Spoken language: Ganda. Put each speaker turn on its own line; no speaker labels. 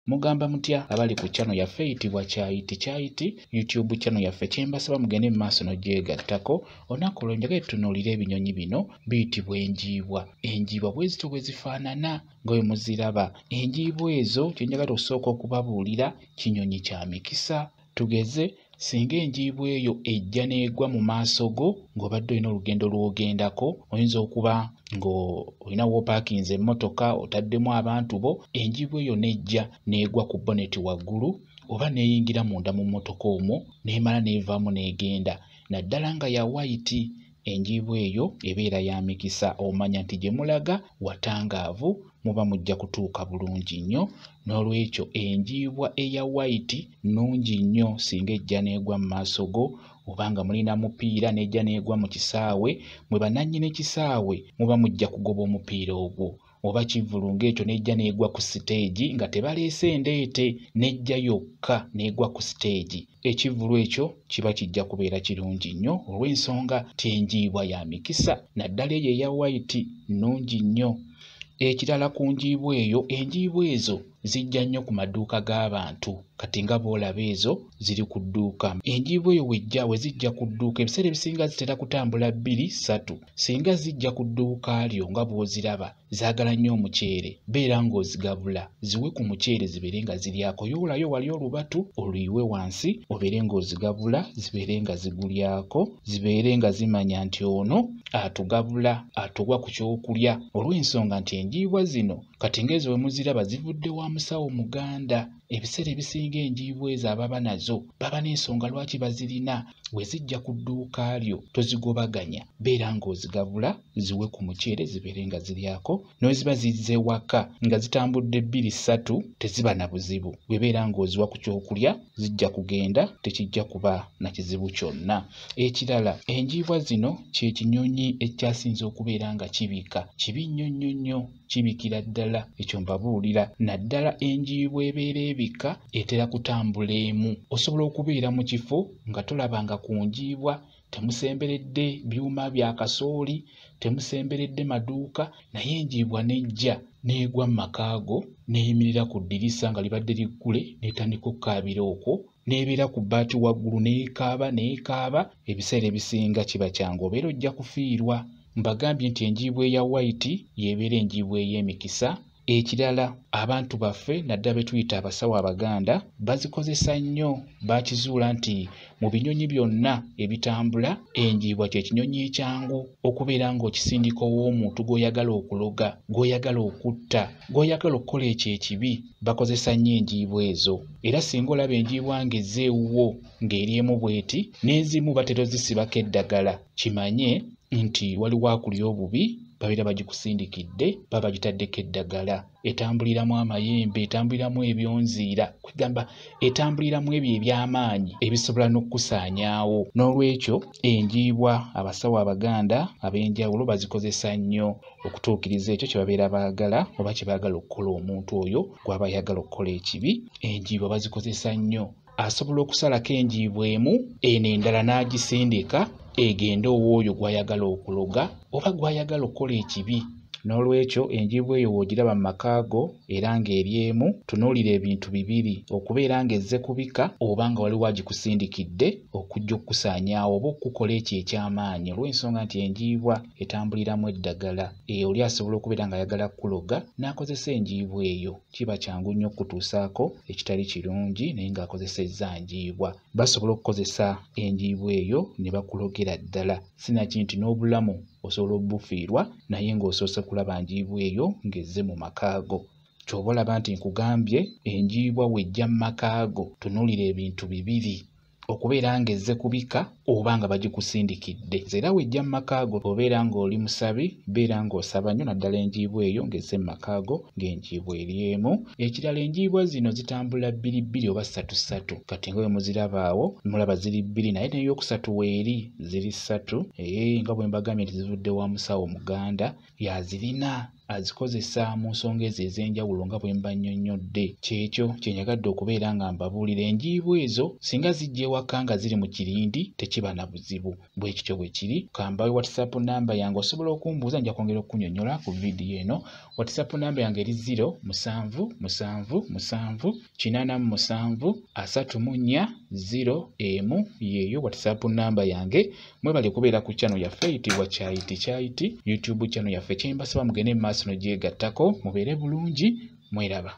Mugamba mutya abali ku channel yaffe eyitibwa Kyayiti Kyayiti YouTube channel yaffe, kyembasaba mugende mu maaso n'ogyegattako. Olunaku olwo njagala tutunuulire ebinyonyi bino biyitibwa enjiibwa. Enjiibwa bwe zityo bwe zifaanana nga bwe muziraba. Enjiibwa ezo kye njagala okusooka okubabuulira kinyonyi kya mikisa. Tugeze singa enjiibwa eyo ejja n'egwa mu maaso go ng'obadde olina olugendo lw'ogendako, oyinza okuba ng'olina w'opaakinze emmotoka otaddemu abantu bo, enjiibwa eyo n'ejja n'egwa ku boneti waggulu oba n'eyingira munda mu mmotoka omwo n'emala n'evaamu n'egenda, naddala nga ya wayiti. Enjiibwa eyo ebeera ya mikisa, omanya nti gye mulaga watangaavu, muba mujja kutuuka bulungi nnyo. N'olwekyo enjiibwa eya wayiti nnungi nnyo singa ejja n'egwa mu maaso go, oba nga mulina mupiira n'ejja n'egwa mu kisaawe, mwe bannannyini kisaawe muba mujja kugoba omupiira ogwo. Oba kivvulu ng'ekyo n'ejja n'egwa ku siteegi nga tebaleese ndeete, n'ejja yokka n'egwa ku siteegi, ekivvulu ekyo kiba kijja kubeera kirungi nnyo olw'ensonga nti enjiibwa ya mikisa, naddala eyo eya wayiti nnungi nnyo. Ekirala ku njiibwa eyo, enjiibwa ezo zijja nnyo ku maduuka g'abantu. Kati nga bw'olaba ezo ziri ku dduuka. Enjiibwa eyo wejja we zijja ku dduuka, ebiseera ebisinga zitera kutambula 2, 3. Singa zijja ku dduuka lyo nga bw'oziraba, zaagala nnyo omuceere, beera ng'ozigabula, ziwe ku muceere zibeere nga ziryako. Yoolayo wali olubatu oluyiwe wansi, obeere ng'ozigabula, zibeere nga zigulyako, zibeere nga zimanya nti ono atugabula, atuwa ku kyokulya. Olw'ensonga nti enjiibwa zino kati ng'ezo bwe muziraba zivudde wa musawo Muganda. Ebiseera ebisinga enjiibwa ezo ababa nazo baba n'ensonga lwaki bazirina. Bwe zijja ku dduuka lyo tozigobaganya, beera ng'ozigabula, ziwe ku muceere zibeere nga ziryako. Ne ziba zizze waka nga zitambudde 2, 3 teziba na buzibu. Bwe beera ng'oziwa ku kyokulya zijja kugenda, tekijja kuba na kizibu kyonna. Ekirala, enjiibwa zino kye kinyonyi ekyasinze okubeera nga kibika. Kibi nnyo nnyo nnyo, kibikira ddala, ekyo mbabuulira. Naddala enjiibwa ebeera ebika etera kutambula emu. Osobola okubeera mu kifo nga tolabanga ku njiibwa, temusemberedde byuma bya kasooli, temusemberedde maduuka, naye enjiibwa n'ejja n'egwa mu maka go, n'eyimirira ku ddirisa nga libadde liggule, n'etandika okukaabira okwo, n'ebeera ku bbaati waggulu n'ekaaba n'ekaaba. Ebiseera ebisinga kiba kyangu, obeera ojja kufiirwa. Mbagambye nti enjiibwa eya wayiti y'ebeera enjiibwa ey'emikisa. Ekirala, abantu baffe naddala be tuyita abasawo Abaganda bazikozesa nnyo. Baakizuula nti mu binyonyi byonna ebitambula, enjiibwa kye kinyonyi ekyangu okubeera ng'okisindika ow'omuntu gw'oyagala okuloga, gw'oyagala okutta, gw'oyagala okukola ekyo ekibi. Bakozesa nnyo enjiibwa ezo. Era singa olaba enjiibwa ng'ezze ewuwo ng'eri emu bw'eti, n'ezimu batera ozisibako eddagala, kimanye nti waliwo akulya obubi, babeera bagikusindikidde, baba bagitaddeko eddagala. Etambuliramu amayembe, etambuliramu ebyonziira, kwegamba etambuliramu ebyo eby'amaanyi ebisobola n'okukusaanyaawo. N'olwekyo enjiibwa abasawo Abaganda ab'enjawulo bazikozesa nnyo okutuukiriza ekyo kye babeera baagala oba kye baagala okukola omuntu oyo gw'aba ayagala okukola ekibi. Enjiibwa bazikozesa nnyo. Asobola okusalako enjiibwa emu, eno endala n'agisindika egende ow'oyo gw'ayagala okuloga oba gw'ayagala okukola ekibi. N'olwekyo enjiibwa eyo w'ogiraba mu maka go era ng'eri emu, tunuulira ebintu bibiri: okubeera ng'ezze kubika oba nga waliwo agikusindikidde okujja okukusaanyaawo oba okukukola ekyo eky'amaanyi. Olw'ensonga nti enjiibwa etambuliramu eddagala, oli asobola okubeera ng'ayagala kukuloga n'akozesa enjiibwa eyo. Kiba kyangu nnyo okukutuusaako ekitali kirungi naye ng'akozesezza njiibwa. Basobola okukozesa enjiibwa eyo ne bakulogera ddala. Sinaki nti n'obulamu osobola obufiirwa naye ng'osoose kulaba njiibwa eyo ng'ezze mu maka go. Ky'oba olaba nti nkugambye enjiibwa w'ejja mu maka go, tunuulira ebintu bibiri: okubeera ng'ezze kubika oba nga bagikusindikidde. Era w'ejja mu maka go, obeera ng'oli musabi, beera ng'osaba nnyo, naddala enjiibwa eyo ng'ezze mu maka go ng'enjiibwa eri emu. Ekirala, enjiibwa zino zitambula 2 2 oba 3 3. Kati nga bwe muziraba awo, mulaba ziri 2, naye n'eyookusatu weeri ziri 3. Nga bwe mbagambye nti zivudde wa musawo Muganda, yazirina. azikozesa mu nsonga ezo ez'enjawulo nga bwe mba nnyonnyodde. Kyekyo kye njagadde okubeera nga mbabuulira. Enjiibwa ezo singa zijja ewaka nga ziri mu kirindi tekiba na buzibu. Bwe kityo bwe kiri. Kambawe WhatsApp namba yange, osobola okumbuuza, nja kwongera okukunnyonnyola ku vidiyo eno. WhatsApp namba yange eri 0 7 7 7 87 34 0 1, yeeyo WhatsApp namba yange. Mwebale kubeera ku channel yaffe eyitibwa Kyayiti Kyayiti, YouTube channel yaffe. Kyembasaba mugende mu maaso n'ogyegattako, mubeere bulungi, mweraba.